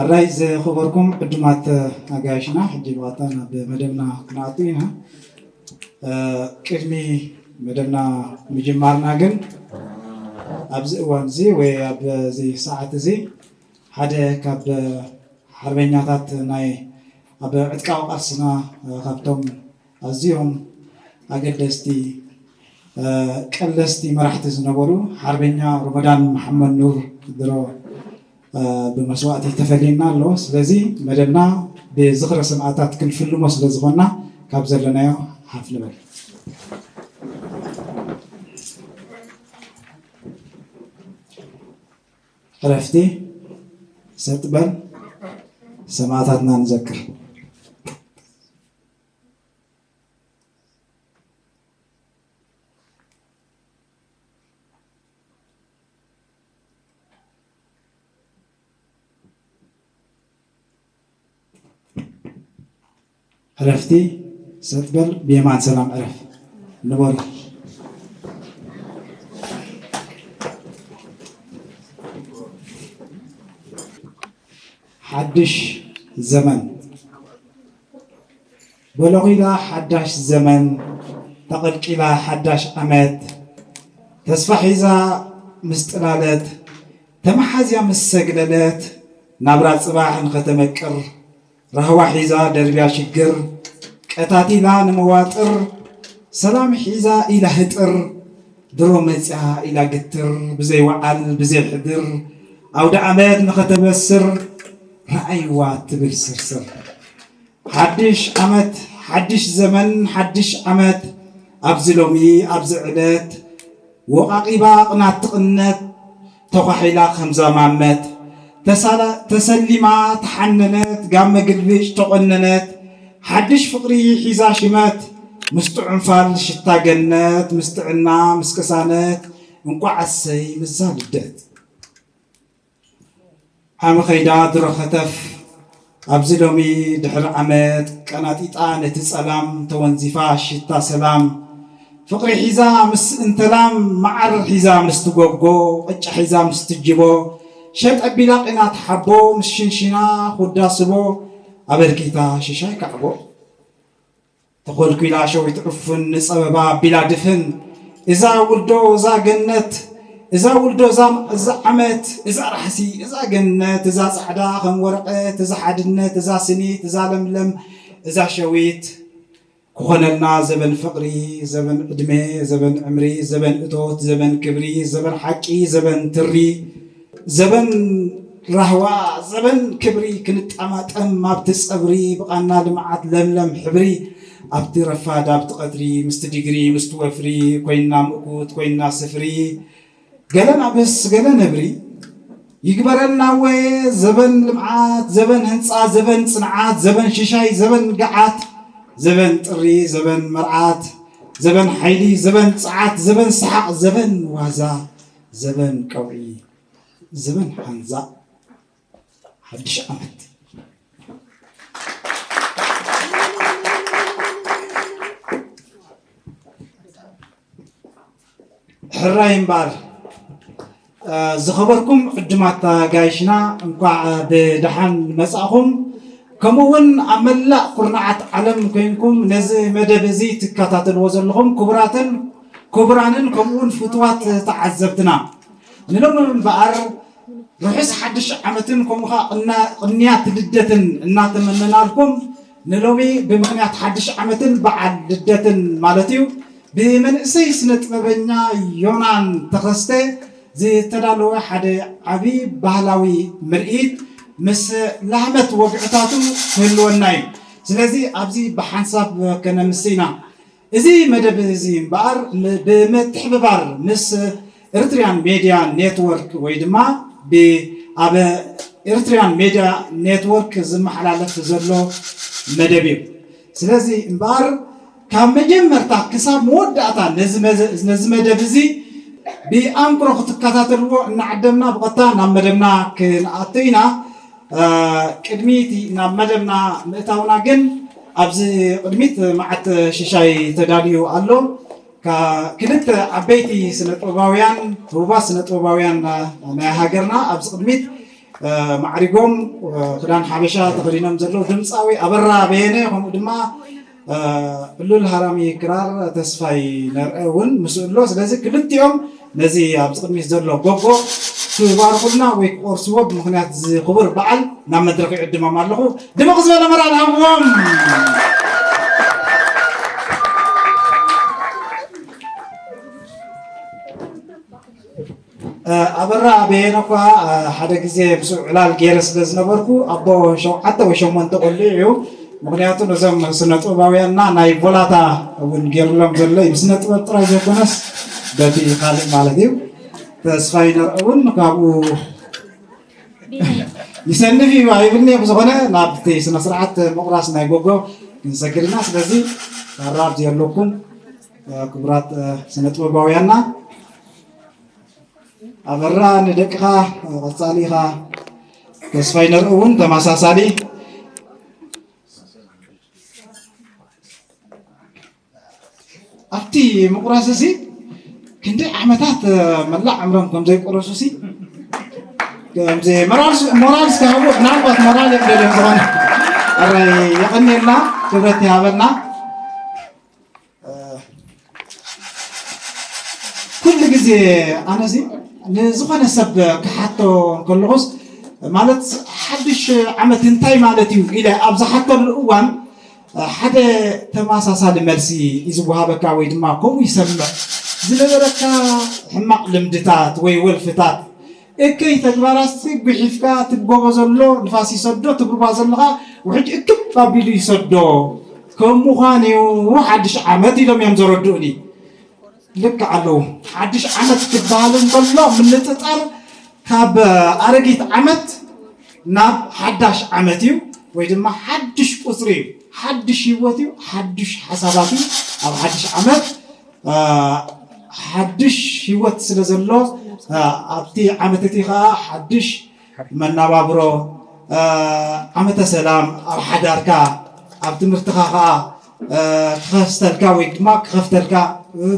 ሕራይ ዝኸበርኩም ዕዱማት ኣጋይሽና፣ ሕጂ ብቐጥታ ናብ መደብና ክንኣቱ ኢና። እ፣ ቅድሚ መደብና ምጅማርና ግን ኣብዚ እዋን እዚ ወይ ኣብዚ ሰዓት እዚ ሓደ ካብ ሓርበኛታት ናይ ኣብ ዕጥቃዊ ቃልስና፣ እ፣ ካብቶም ኣዝዮም ኣገደስቲ፣ እ፣ ቀለስቲ መራሕቲ ዝነበሩ ሓርበኛ ሮመዳን መሓመድ ኑር ድሮ፣ እ፣ ብመስዋእቲ ተፈልዩና ኣሎ። ስለዚ መደብና ብዝኽረ ሰማእታት ክንፍልሞ ስለ ዝኾንና ካብ ዘለናዮ ሓፍ ንበል። ዕረፍቲ ሰጥ በል፣ ሰማእታትና ንዘክር። ዕረፍቲ ሰጥ በል፣ ብየማን ሰላም ዕረፍ ንበሉ። ሓድሽ ዘመን በለኺላ ሓዳሽ ዘመን፣ ተቐልቂላ ሓዳሽ ዓመት፣ ተስፋ ሒዛ ምስ ጥላለት፣ ተመሓዝያ ምስ ሰግለለት፣ ናብራ ጽባሕ ንኸተመቅር፣ ራህዋ ሒዛ ደርብያ ሽግር፣ ቀታቲላ ንመዋጥር፣ ሰላም ሒዛ ኢላ ህጥር፣ ድሮ መጽያ ኢላ ግትር፣ ብዘይ ወዓል ብዘይ ሕድር፣ ኣውደ ዓመት ንኸተበስር፣ ረኣይዋ ትብል ስርስር። ሓድሽ ዓመት፣ ሓድሽ ዘመን፣ ሓድሽ ዓመት፣ ኣብዚ ሎሚ፣ ኣብዚ ዕለት፣ ወቓቒባ ቅናት ትቕነት፣ ተዃሒላ ከምዛ ማመት፣ ተሳላ-፣ ተሰሊማ ተሓነነት፣ ጋመ ግልብጭ ተቖነነት፣ ሓድሽ ፍቕሪ ሒዛ ሽመት፣ ምስ ጥዑም ፋል ሽታ ገነት፣ ምስ ጥዕና፣ ምስ ቅሳነት፣ እንቋዕ ኣሰይ ምስዛ ልደት። ዓሚ ኸይዳ ድሮ ኸተፍ፣ ኣብዚ ሎሚ ድሕሪ ዓመት ቀናጢጣ ነቲ ጸላም ተወንዚፋ ሽታ ሰላም። ፍቕሪ ሒዛ ምስ እንተላም፣ መዓር ሒዛ ምስ ትጎጎ፣ ቅጫ ሒዛ ምስ ትጅቦ፣ ሸጥ ኣቢላ ቂና ትሓቦ፣ ምስ ሽንሽና ኹዳ ስቦ፣ ኣበርኪታ ሽሻይ ካዕቦ። ተኾልኲላ ሸዊት ዕፉን ንጸበባ ኣቢላ ድፍን። እዛ ውልዶ እዛ ገነት፣ እዛ ውልዶ እዛ፣ እዛ ዓመት፣ እዛ ራሕሲ፣ እዛ ገነት፣ እዛ ጻዕዳ ከም ወረቐት፣ እዛ ሓድነት፣ እዛ ስኒት፣ እዛ ለምለም፣ እዛ ሸዊት። ክኾነልና ዘበን ፍቕሪ፣ ዘበን ዕድመ፣ ዘበን ዕምሪ፣ ዘበን እቶት፣ ዘበን ክብሪ፣ ዘበን ሓቂ፣ ዘበን ትሪ። ዘበን ራህዋ፣ ዘበን ክብሪ ክንጠማጠም ኣብቲ ጸብሪ፣ ብቓና ልምዓት ለምለም ሕብሪ፣ ኣብቲ ረፋድ ኣብቲ ቀትሪ፣ ምስቲ ዲግሪ ምስቲ ወፍሪ፣ ኮይንና ምእኩት ኮይንና ስፍሪ፣ ገለ ናብስ ገለ ነብሪ፣ ይግበረልና እወ ዘበን ልምዓት፣ ዘበን ህንጻ፣ ዘበን ጽንዓት፣ ዘበን ሽሻይ፣ ዘበን ገዓት፣ ዘበን ጥሪ፣ ዘበን መርዓት፣ ዘበን ሓይሊ፣ ዘበን ጸዓት፣ ዘበን ሰሓቕ፣ ዘበን ዋዛ፣ ዘበን ቀውዒ፣ ዘበን ሓንዛእ፣ ሓድሽ ዓመት። ሕራይ እምበኣር፣ እ፣ ዝኸበርኩም ዕዱማት ኣጋይሽና፣ እንኳዕ ብደሓን መጻእኹም። ከምኡ እውን ኣብ መላእ ኩርናዓት ዓለም ኮይንኩም ነዚ መደብ እዚ ትከታተልዎ ዘለኹም ክቡራትን ክቡራንን፣ ከምኡ እውን ፍቱዋት ተዓዘብትና፣ ንሎሚ እምበኣር ርሑስ ሓድሽ ዓመትን ከምኡ ኸዓ ቅና-፣ ቅንያት ልደትን እናተመነናልኩም፣ ንሎሚ ብምኽንያት ሓድሽ ዓመትን በዓል ልደትን ማለት እዩ፣ ብመንእሰይ ስነ ጥበበኛ ዮናን ተኸስተ ዝተዳለወ ሓደ ዓቢ ባህላዊ ምርኢት ምስ ላህመት ወግዕታቱ ክህልወና እዩ። ስለዚ ኣብዚ ብሓንሳብ ከነምስ ኢና። እዚ መደብ እዚ እምበኣር ም-፣ ብምትሕብባር ምስ ኤርትርያን ሜድያ ኔትወርክ ወይ ድማ ብ-፣ ኣብ ኤርትርያን ሜድያ ኔትወርክ ዝመሓላለፍ ዘሎ መደብ እዩ። ስለዚ እምበኣር ካብ መጀመርታ ክሳብ መወዳእታ ነዚ መዘ-፣ ነዚ መደብ እዚ ብኣንክሮ ክትከታተልዎ እናዓደምና ብቐጥታ ናብ መደብና ክንኣቱ ኢና። እ፣ ቅድሚ እቲ ናብ መደብና ምእታውና ግን ኣብዚ ቅድሚት መዓት ሽሻይ ተዳልዩ ኣሎ። ካ-፣ ክልተ ዓበይቲ ስነ ጥበባውያን፣ ህቡባት ስነ ጥበባውያን ናይ ሃገርና ኣብዚ ቅድሚት ማዕሪጎም ክዳን ሓበሻ ተኸዲኖም ዘለዉ ድምፃዊ ኣበራ በየነ፣ ከምኡ ድማ ዕሉል ሃራሚ ክራር ተስፋይ ነርአ እውን ምስኡ ኣሎ። ስለዚ ክልቲኦም ነዚ ኣብዚ ቅድሚት ዘሎ ጎጎ ክባርኹልና ወይ ክቆርስዎ ብምኽንያት እዚ ክቡር በዓል ናብ መድረኽ ይዕድሞም ኣለኹ። ድምቕ ዝበለ መራል ሃብዎም። ኣበራ በየነ እኳ ሓደ ግዜ ምስኡ ዕላል ገይረ ስለ ዝነበርኩ ኣቦ ሸውዓተ ወይ ሸሞንተ ቆልዑ እዩ። ምኽንያቱ ነዞም ስነ ጥበባውያንና ናይ ቮላታ እውን ገይሩሎም ዘሎ እዩ። ብስነ ጥበብ ጥራይ ዘይኮነስ በቲ ካልእ ማለት እዩ። ተስፋይ ነርእ እውን ካብኡ ይሰንፍ እዩ ኣይብልኒ። ብዝኾነ ናብቲ ስነ ስርዓት ምቑራስ ናይ ጎጎ ክንሰግድ ኢና። ስለዚ ታራብ ዘለኩም ክቡራት ስነ ጥበባውያንና ኣበራ ንደቅኻ ቀጻሊ ኢኻ። ተስፋይ ነርእ እውን ተመሳሳሊ ኣብቲ ምቑራስ እዚ ክንደይ ዓመታት መላእ ዕምሮም ከም ዘይቆረሱ ሲ ከምዚ ሞራል ሞራል እስከ ሃቡ። ምናልባት ሞራል እዮም ደልዮም ዝኾነ ኣራይ የቐንየልና ክብረት ይሃበልና። ኩሉ ግዜ ኣነዚ ንዝኾነ ሰብ ክሓቶ ከለኹስ ማለት ሓድሽ ዓመት እንታይ ማለት እዩ ኢለ ኣብ ዝሓተሉ እዋን ሓደ ተመሳሳሊ መልሲ እዩ ዝወሃበካ ወይ ድማ ከምኡ ይሰምዕ። ዝነበረካ ሕማቕ ልምድታት ወይ ወልፍታት እከይ ተግባራትሲ ጉሒፍካ ትጎቦ ዘሎ ንፋስ ይሰዶ ትብርባ ዘለኻ ውሕጅ እክብ ኣቢሉ ይሰዶ። ከም ምዃን እዩ ሓድሽ ዓመት ኢሎም እዮም ዘረድኡኒ። ልክዕ ኣለዉ። ሓድሽ ዓመት ክበሃል እንከሎ ምንጥጣር ካብ ኣረጊት ዓመት ናብ ሓዳሽ ዓመት እዩ ወይ ድማ ሓድሽ ቁፅሪ እዩ። ሓድሽ ህይወት እዩ። ሓድሽ ሓሳባት እዩ። ኣብ ሓድሽ ዓመት ሓድሽ ህይወት ስለ ዘሎ ኣብቲ ዓመት እቲ ከዓ ሓድሽ መናባብሮ ዓመተ ሰላም ኣብ ሓዳርካ ኣብ ትምህርትኻ ከዓ ክኸስተልካ ወይ ድማ ክኸፍተልካ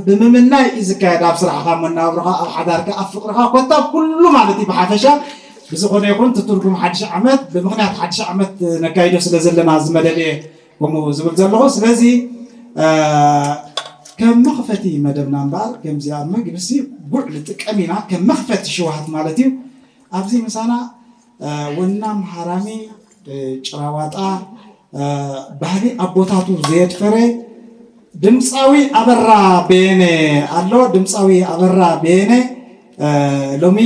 ብምምናይ እዩ ዝካየድ ኣብ ስራሕኻ መናባብሮኻ ኣብ ሓዳርካ ኣብ ፍቅርኻ ኮታ ኩሉ ማለት እዩ ብሓፈሻ። ብዝኾነ ይኹን ትትርጉም ሓድሽ ዓመት ብምኽንያት ሓድሽ ዓመት ነካይዶ ስለ ዘለና ዝመደልየ ከምኡ ዝብል ዘለኹ ስለዚ ከም መኽፈቲ መደብና እምበኣር ከምዚኣ ምግብሲ ጉዕ ንጥቀም ኢና ከም መኽፈቲ ሽውሃት ማለት እዩ። ኣብዚ ምሳና ወናም ሃራሚ ጭራዋጣ ባህሊ ኣቦታቱ ዘየድፈረ ድምፃዊ ኣበራ በየነ ኣሎ። ድምፃዊ ኣበራ በየነ ሎሚ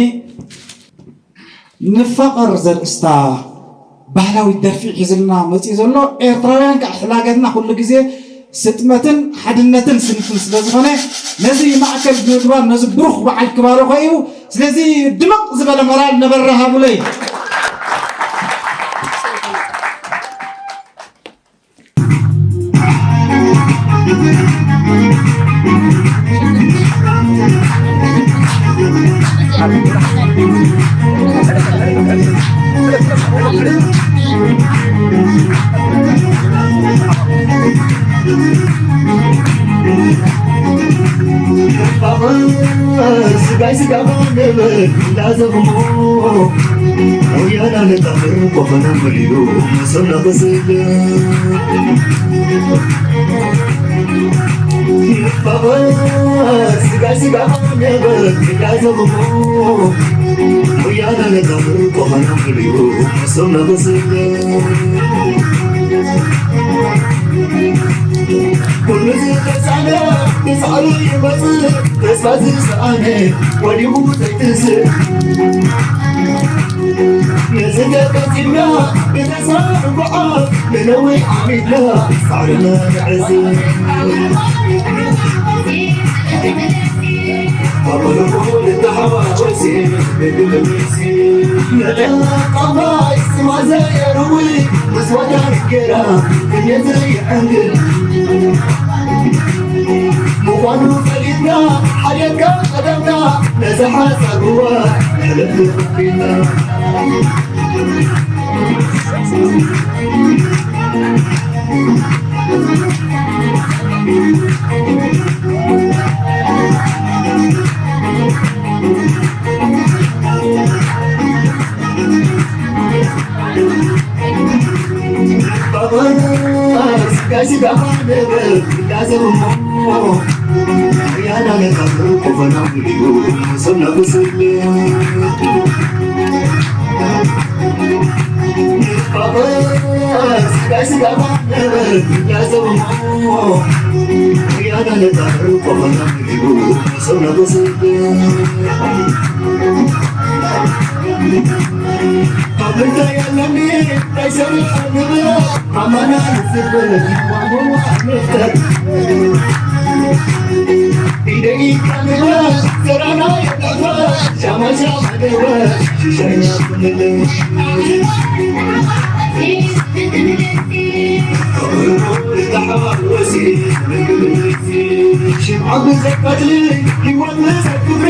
ንፋቐር ዘርእስታ ባህላዊት ደርፊ ሒዝልና መፂኡ ዘሎ ኤርትራውያን ከዓ ሕላገትና ኩሉ ግዜ ስጥመትን ሓድነትን ስንፍን ስለ ዝኾነ ነዚ ማእከል ብምግባር ነዚ ብሩኽ በዓል ክባረኾ እዩ። ስለዚ ድምቕ ዝበለ ሞራል ነበራ ሃቡለይ። ስጋይ ስጋ ነበር እንዳዘኽሞ ወያና ነጣፍር ቆፈና መሊኡ መሰብና በስል ይፋቐር ስጋይ ስጋ ነበር እንዳዘኽሞ ወያና ነጣፍር ቆፈና መሊኡ መሰብና በስል ኩሉ ዝተሳነ ብጻዕሩ ይመጽእ ተስፋ ዝሰኣነ ወዲቑ ዘይትስእ ነዚ ተጠቂምና ብተስፋ እንኳዓ ንነዊሕ ዓሚድና ጻዕርና ንዕዝብ ምዃኑ ፈሊጥና ሓደጋ ቀደምና ነዛ ሓሳብዋ ነለፍፍና ሽምዓ ብዘቃትል ህይወት መሰል ክብሪ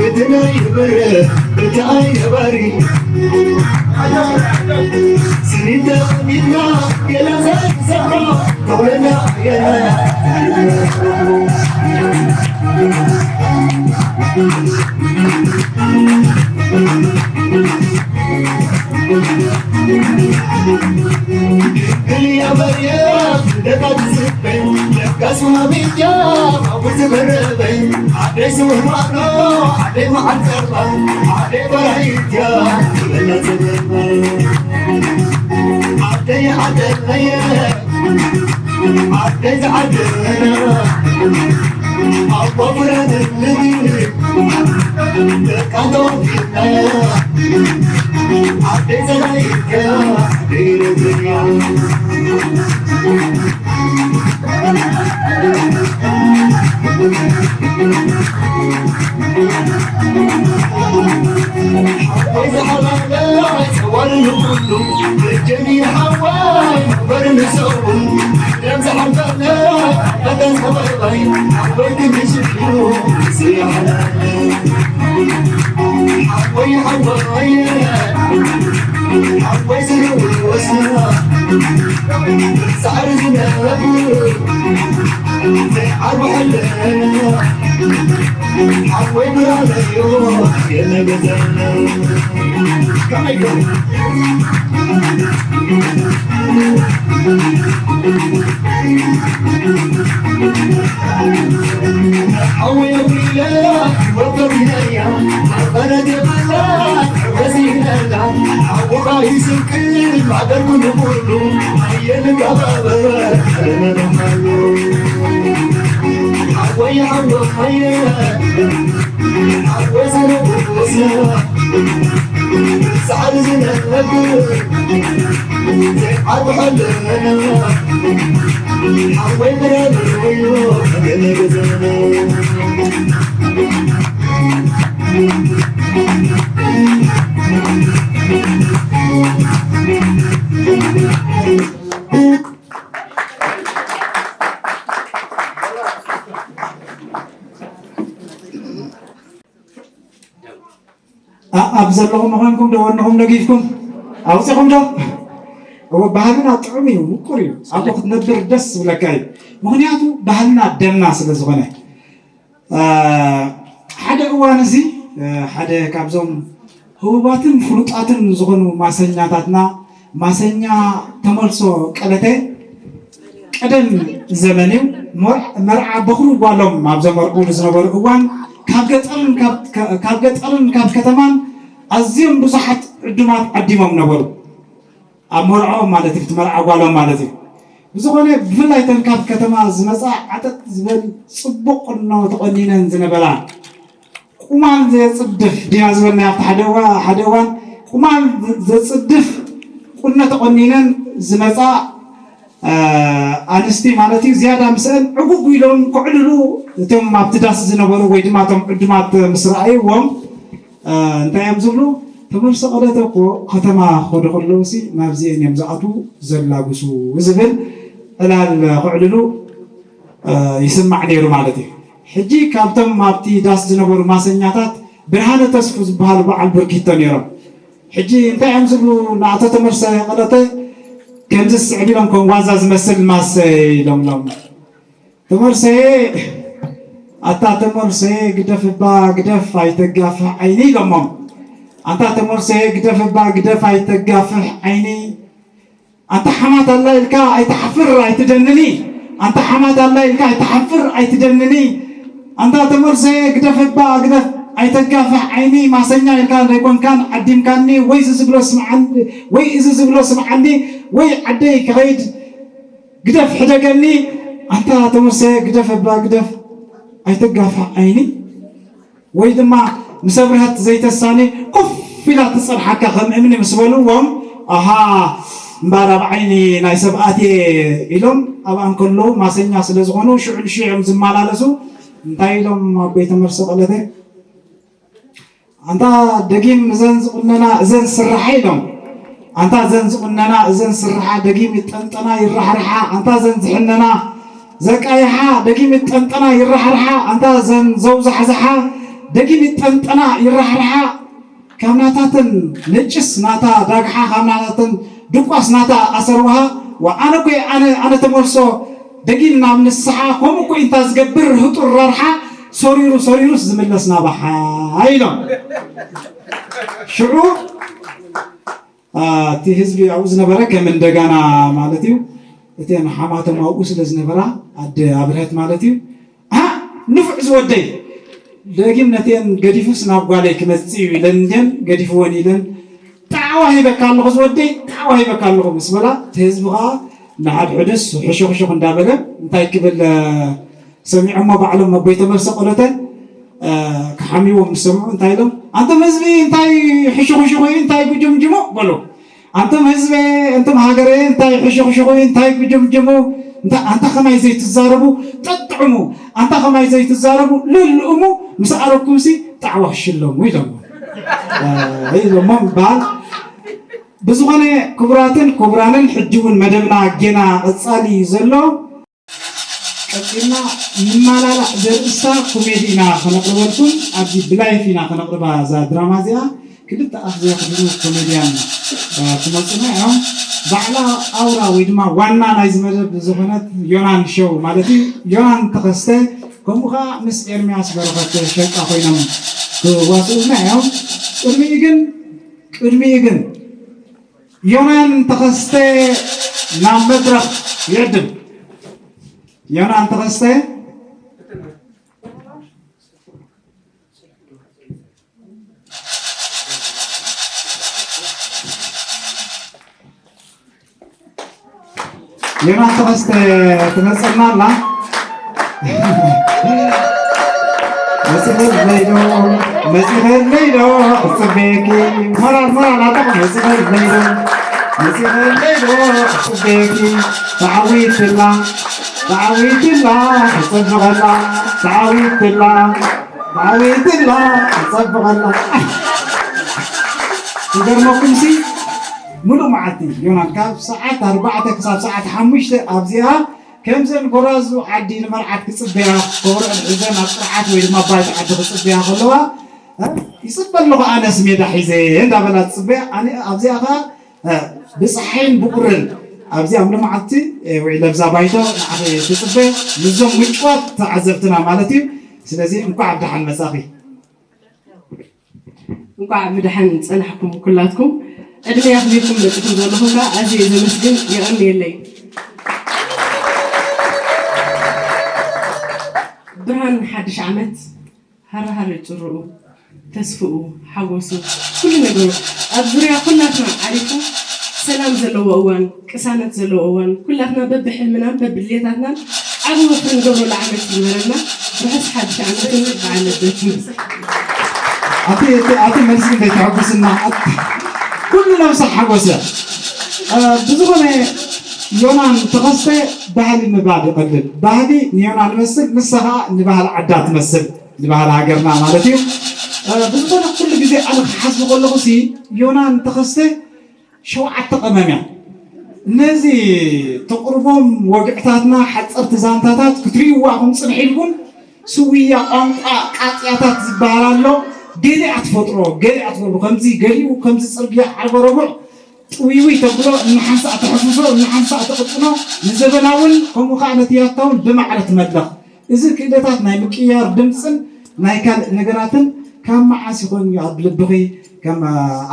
እቲ ናይ ይብር እቲ ኣይ ነባሪ ስኒት ተቐሚጥና ገለ ዘሰማ ተውለና የለ ኣብ ዘለኹም ምዃንኩም ዶ ወንኹም ነጊፍኩም ኣውፂኹም ዶ? እወ፣ ባህልና ጥዑም እዩ፣ ምቁር እዩ። ኣብኡ ክትነብር ደስ ዝብለካ እዩ። ምኽንያቱ ባህልና ደምና ስለ ዝኾነ። ሓደ እዋን እዚ ሓደ ካብዞም ህቡባትን ፍሉጣትን ዝኾኑ ማሰኛታትና ማሰኛ ተመልሶ ቀለተ ቀደም ዘመን እዩ። መርዓ በኹሪ ጓሎም ኣብ ዘመርዕሉ ዝነበሩ እዋን ካብ ገጠርን ካብ ከተማን ኣዝዮም ብዙሓት ዕዱማት ዓዲሞም ነበሩ። ኣብ መርዕኦም ማለት እዩ፣ መርዓ ጓሎም ማለት እዩ። ብዝኾነ ብፍላይ እተን ካብ ከተማ ዝመፃ ዓጠጥ ዝበል ፅቡቕ ቁኖ ተቆኒነን ዝነበራ ቁማል ዘፅድፍ ዲና ዝበልናዮ ኣብቲ ሓደ እዋን ቁማል ዘፅድፍ ቁኖ ተቆኒነን ዝመፃ ኣንስቲ ማለት እዩ ዝያዳ ምስአን ዕጉጉ ኢሎም ክዕልሉ እቶም ኣብቲ ዳስ ዝነበሩ ወይ ድማ እቶም ዕዱማት ምስ ረኣይዎም እንታይ እዮም ዝብሉ? ተመልሶ ቀለተ እኮ ከተማ ክኸዱ ከለውሲ ናብዚአን እዮም ዝኣትዉ ዘላግሱ ዝብል ዕላል ክዕልሉ ይስማዕ ነይሩ ማለት እዩ። ሕጂ ካብቶም ኣብቲ ዳስ ዝነበሩ ማሰኛታት ብርሃነ ተስፉ ዝበሃሉ በዓል ብርኪቶ ነይሮም። ሕጂ እንታይ እዮም ዝብሉ ንኣቶ ተመልሰ ቀለተ ከምዚ ዝስዕብ ኢሎም ከም ዋዛ ዝመስል ማሰ ኢሎምሎም። ተመልሰየ ኣታ ተመልሰየ ግደፍ እባ ግደፍ ኣይተጋፍሕ ዓይኒ ኢሎሞም። ኣንታ ተመልሰየ ግደፍ እባ ግደፍ ኣይተጋፍሕ ዓይኒ ኣንታ ሓማት ኣላ ኢልካ ኣይትሓፍር ኣይትደንኒ። ኣንታ ሓማት ኣላ ኢልካ ኣይትሓፍር ኣይትደንኒ። ኣንታ ተመርሰየ ግደፍ እባ ግደፍ ኣይተጋፍሕ ዓይኒ ማሰኛ ኢልካ ዘይኮንካን ዓዲምካኒ ወይ እዚ ዝብሎ ስምዓኒ ወይ እዚ ዝብሎ ስምዓኒ ወይ ዓደይ ክኸይድ ግደፍ ሕደገኒ። ኣንታ ተመርሰየ ግደፍ እባ ግደፍ ኣይተጋፍሕ ዓይኒ። ወይ ድማ ምስ ኣብርሀት ዘይተሳኒ ኮፍ ኢላ ትጸንሓካ ከም እምኒ ምስ በልዎም ኣሃ እምባር ኣብ ዓይኒ ናይ ሰብ ኣትየ ኢሎም ኣብኣን ከለዉ ማሰኛ ስለ ዝኾኑ ሽዑ ንሽዑ እዮም ዝመላለሱ። እንታይ ኢሎም ኣቦይ ተመርሶ ቀለተ ኣንታ ደጊም እዘን ዝቑነና እዘን ስርሓ ኢሎም ኣንታ ዘን ዝቑነና እዘን ስርሓ ደጊም ይጠንጠና ይራሕርሓ ኣንታ ዘን ዝሕነና ዘቃይሓ ደጊም ይጠንጠና ይራሕርሓ ኣንታ ዘን ዘውዛሕዝሓ ደጊም ይጠንጠና ይራሕርሓ ካብ ናታተን ነጭስ ናታ ዳግሓ ካብ ናታተን ድቋስ ናታ ኣሰርውሃ ወኣነ ኮ ኣነ ኣነ ተመልሶ ደጊም ናብ ንስሓ ከምኡ ኮ እንታ ዝገብር ህጡር ራርሓ ሰሪሩ ሰሪሩስ ዝምለስ ናባሓ ኢሎም ሽዑ እቲ ህዝቢ ኣብኡ ዝነበረ ከም እንደጋና ማለት እዩ። እተን ሓማቶም ኣብኡ ስለ ዝነበራ ኣደ ኣብርሀት ማለት እዩ። ኣ ንፉዕ ዝወደይ ደጊም ነተን ገዲፉስ ናብ ጓለይ ክመጽእ እዩ ኢለን እንድየን ገዲፍወን ኢለን ጣዕዋ ሂበካ ኣለኹ ዝወደይ ጣዕዋ ሂበካ ኣለኹ ምስ በላ እቲ ህዝቢ ከዓ ንሓድሕዱስ ሕሹኽሹኽ እንዳበለ እንታይ ክብል ሰሚዖሞ ባዕሎም ኣቦይ ተመርሰ ቆሎተ ክሓምይዎም ምስ ሰምዑ እንታይ ኢሎም ኣንቶም ህዝቢ እንታይ ሕሹኽሹኹ እንታይ ጉጅምጅሙ በሉ ኣንቶም ህዝቢ ኣንቶም ሃገረ እንታይ ሕሹኽሹኹ እንታይ ጉጅምጅሙ ኣንታ ከማይ ዘይትዛረቡ ጠጥዕሙ ኣንታ ከማይ ዘይትዛረቡ ልልእሙ ምስ ኣረኩምሲ ጣዕዋ ሽለሙ ኢሎም ኢሎሞ በሃል ብዝኾነ ክቡራትን ክቡራንን ሕጂ እውን መደብና ጌና ቀጻሊ እዩ ዘሎ ቀጺልና ንመላላእ ዘርእስታ ኮሜዲ ኢና ከነቕርበልኩም ኣብዚ ብላይፍ ኢና ከነቕርባ እዛ ድራማ እዚኣ ክልተ ኣፍ ዘይኽድኑ ኮሜድያን ክመፁና እዮም ባዕላ ኣውራ ወይ ድማ ዋና ናይዚ መደብ ዝኾነት ዮናን ሸው ማለት እዩ ዮናን ተኸስተ ከምኡ ከዓ ምስ ኤርሚያስ በረኸት ሸቃ ኮይኖም ክዋስኡልና እዮም ቅድሚኡ ግን ቅድሚኡ ግን ዮናን ተኸስተ ናብ መድረኽ ይዕድም ዮናን ተኸስተ ዮናን ተኸስተ ትመፀና ኣላ መፂኸለይ ዶ መፂኸለይ ዶ ክፅበየኪ ሞራል ሞራል ኣታ መፂኸለይ ዶ መፂኸለይ ዶ ክፅበየኪ ተዓዊትላ ተዓዊትላ ክፅብቐላ ተዓዊትላ ተዓዊትላ ክፅብቐላ ይገርመኩምሲ ሙሉእ መዓልቲ ዮናን ካብ ሰዓት ኣርባዕተ ክሳብ ሰዓት ሓሙሽተ ኣብዚኣ ከምዘን ጎራዙ ዓዲ ንመርዓት ክፅበያ ከበሮአን ሒዘን ኣብ ጥርዓት ወይ ድማ ባይታ ዓዲ ክፅበያ ከለዋ ይፅበ ኣለኹ ኣነስ ሜዳ ሒዘ እንዳበላ ትፅበያ ኣብዚኣ ከዓ ብፀሓይን ብቁርን ኣብዚ ኣብ ልምዓቲ ውዒለ ኣብዛ ባይቶ ንዓኺ ትፅበ ምስዞም ምጭዋት ተዓዘብትና ማለት እዩ ስለዚ እንኳዕ ብደሓን መፃኺ እንኳዕ ብደሓን ፀናሕኩም ኩላትኩም ዕድመ ኣኽቢርኩም መፂኹም ዘለኹም ከዓ ኣዝየ ዘመስግን የቐንየለይ ብርሃን ሓድሽ ዓመት ሃረሃረ ጭርኡ፣ ተስፍኡ፣ ሓጎሱ፣ ኩሉ ነገሩ ኣብ ዙርያ ኩላትና ዓሪፉ ሰላም ዘለዎ እዋን፣ ቅሳነት ዘለዎ እዋን፣ ኩላትና በብሕልምናን በብድሌታትናን ዓቢ ወፍሪ ንገብረሉ ዓመት ይግበረልና። ርሑስ ሓድሽ ዓመትን በዓል ልደትን። ኣቲ ኣቲ ኣቲ መልሲ እንታይ ተሐጉስና ኣቲ ኩሉ ነብሳ ሓጎስ እያ። ብዝኾነ ዮናን ተኸስተ ባህሊ ምባል ይቐልል። ባህሊ ንዮና ንመስል ንሳ ኸዓ ንባህሊ ዓዳ ትመስል። ዝበሃል ሃገርና ማለት እዩ። ብዝኾነ ኩሉ ግዜ ኣነ ክሓስብ ከለኹ ሲ ዮናን ተኸስተ ሸውዓተ ቀመም እያ። ነዚ ተቕርቦም ወግዕታትና ሓፀርቲ ዛንታታት ክትርእይዋ ኢኹም ፅንሕ ኢልኩም ስውያ ቋንቋ ቃጥያታት ዝበሃል ኣሎ። ገሊኣ ትፈጥሮ ገሊኣ ትፈጥሮ ከምዚ ገሊኡ ከምዚ ፅርግያ ዓርበ ረቡዕ ጥውይውይ ተብሎ፣ እናሓንሳእ ተሕፍሶ፣ እናሓንሳእ ትቕጥኖ፣ ንዘበናውን ከምኡ ኸዓ ነቲ ያታውን ብማዕረ ትመድለኽ። እዚ ክእለታት ናይ ምቅይያር ድምጽን ናይ ካልእ ነገራትን ካብ መዓስ ይኾን እዩ ኣብ ልብኺ ከም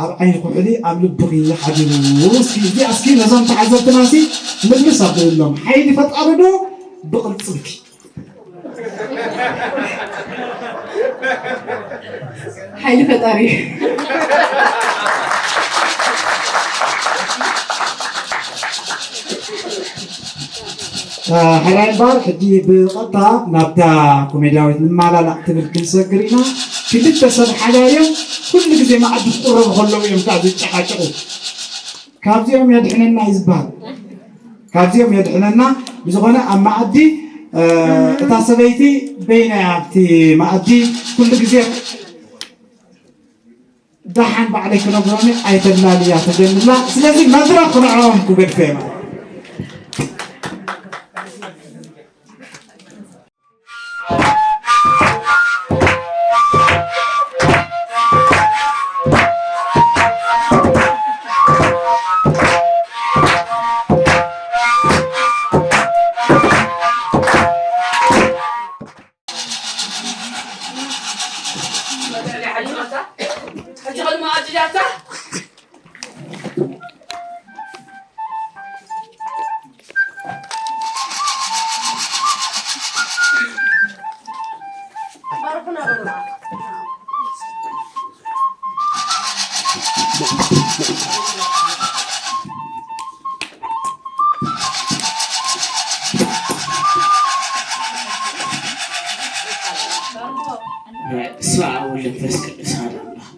ኣብ ዓይኒ ኩሕሊ ኣብ ልብኺ ሓዲሩ? እስኪ እዚኣ እስኪ ነዞም ተዓዘብትና ሲ ምልስ ኣብልሎም። ሓይሊ ፈጣሪ ዶ ብቕልጽምቲ ሓይሊ ፈጣሪ። ሕራይ እምበኣር፣ ሕጂ ብቐጥታ ናብታ ኮሜድያዊት ንመላላእ ትብል ክንሰግር ኢና። ክልተ ሰብ ሓዳር እዮም፣ ኩሉ ግዜ መኣዲ ክቕረቡ ከለዉ እዮም ከዓ ዝጨቃጨቁ። ካብዚኦም የድሕነና እዩ ዝበሃል። ካብዚኦም የድሕነና። ብዝኾነ ኣብ መኣዲ፣ እ፣ እታ ሰበይቲ በይና እያ ኣብቲ መኣዲ ኩሉ ግዜ ደሓን ባዕለይ ክነግሮኒ ኣይተላልያ ተደልላ። ስለዚ መድረኽ ንዕኦም ክገድፈ እየ ማለት። በስመ አብ ወወልድ ወመንፈስ ቅዱስ አሐዱ አምላክ።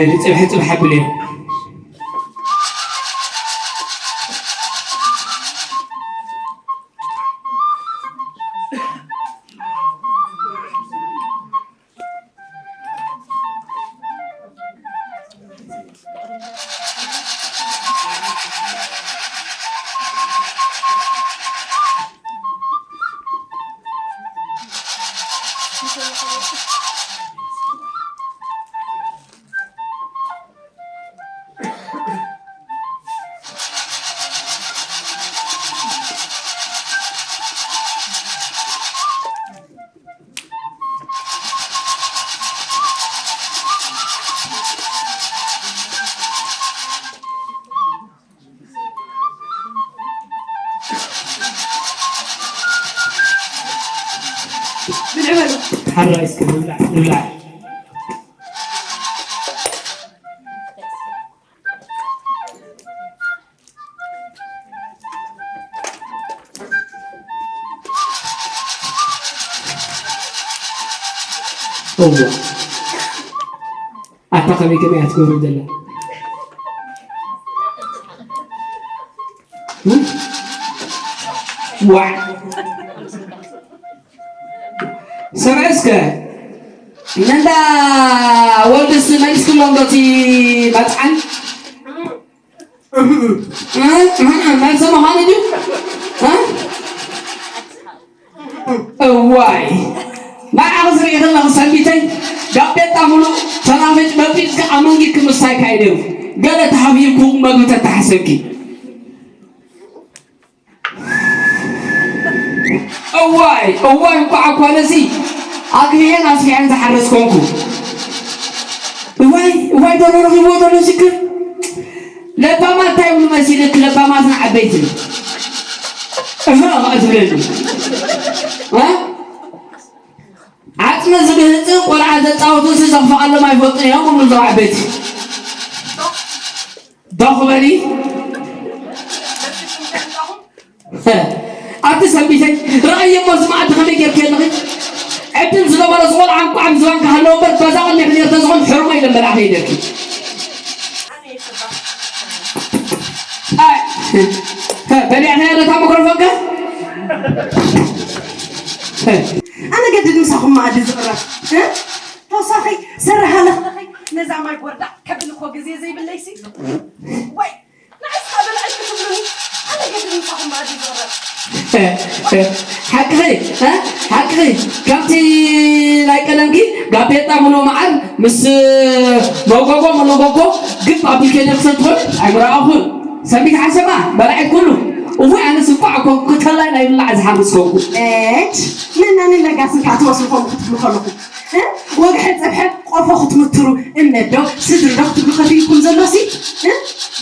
ሕጽብ ሕጽብ ሓብለዮ። ብልዕ በሉ። ሓራይ እስኪ ንብላዕ፣ ንብላዕ። እዋ። ኣታ ከመይ ከመይ እያ ትገብሮ ዘላ? እም? ዋዕ። ስምዒ እስከ። ነንዳ ወልድስ መሊስክሎም ዶ እቲ መጥዓን? መልሲ ምዃኑ ድዩ? እ? እዋይ፣ ንዓኺ ዝርኢ ከለኺ ሰንቢተይ፣ ጋቤጣ ሙሉእ ተናፍጭ በጢስኪ ኣመንጊኪ ምስታይ ካይደም ገለ ተሃብሂልኩ መግቢ ተተሓሰብኪ። እዋይ፣ እዋይ፣ እንኳዕ እኳ ነዚ ኣግቢሐን ኣስቢሐን ዝሓረስ ኮንኩ። እዋይ፣ እዋይ፣ ደሎ ረኺብዎ ዘሎ ሽግር። ለባማት እንታይ ይብሉ መሲልክ? ለባማት ንዓበይቲ። እህ፣ እህ፣ ትብለኒ። እ? ዓጽሚ ዝግህጽ ቆልዓ ዘጻወቱ ሲ ዘኽፍኣሎም ኣይፈልጡን እዮም፣ እብሉ እዞም ዓበይቲ። ዶ ክበሊ? ኣቲ ሰንቢተይ፣ ረኣየሞ እዚ መኣዲ ከመይ ጌርኪ ኣለኺ? ዕድል ዝነበሮ ዝቖልዓ እንቋዕ ኣብ ዝባንካ ሃለወ እምበር፣ በዛ ቅድሚኺ ነይሩ ተዝኾን ሕርሞ ኢለ ምበላዕኺ ነይርኪ። ኣይ፣ በሊዕናያ ነታ ማይክሮፎንካ? ኣነ ገድድ ምሳኹም መኣዲ ዝቕረብ፣ እ? ተወሳኺ ስረ ሃለኽለኸይ ነዛ ማይ ጎርዳዕ ከብል እኮ ግዜ ዘይብለይሲ። ወይ ንዓይስ ካብ በላዕሽ ክትብሉኒ፣ ኣነ ገድል ምሳኹም መኣዲ ዝቕረብ። ሓቅኺ፣ እ? ሓቅኺ። ከምቲ ናይ ቀደምኪ ጋቤጣ ሙሉእ መዓር ምስ መጎጎ መለጎጎ ግብ ኣቢልኪ ነክሰ ትኾን ኣይምረኣኹን። ሰንቢት ሓሰማ በላዒት ኩሉ። እዋይ ኣነስ እንኳዕ ኮንኩ፣ ከላይ ናይ ብላዕ ዝሓርስ ኮንኩ። ኤች፣ ንና ንለጋስ እንታይ ትመስሉ ኮንኩ ክትብሉ ከለኹ፣ እ? ወግሐ ጸብሐ ቆፎ ክትምትሩ እምነት ዶ ስድሪ ዶ ክትብሉ ከፊልኩም ዘሎሲ፣ እ?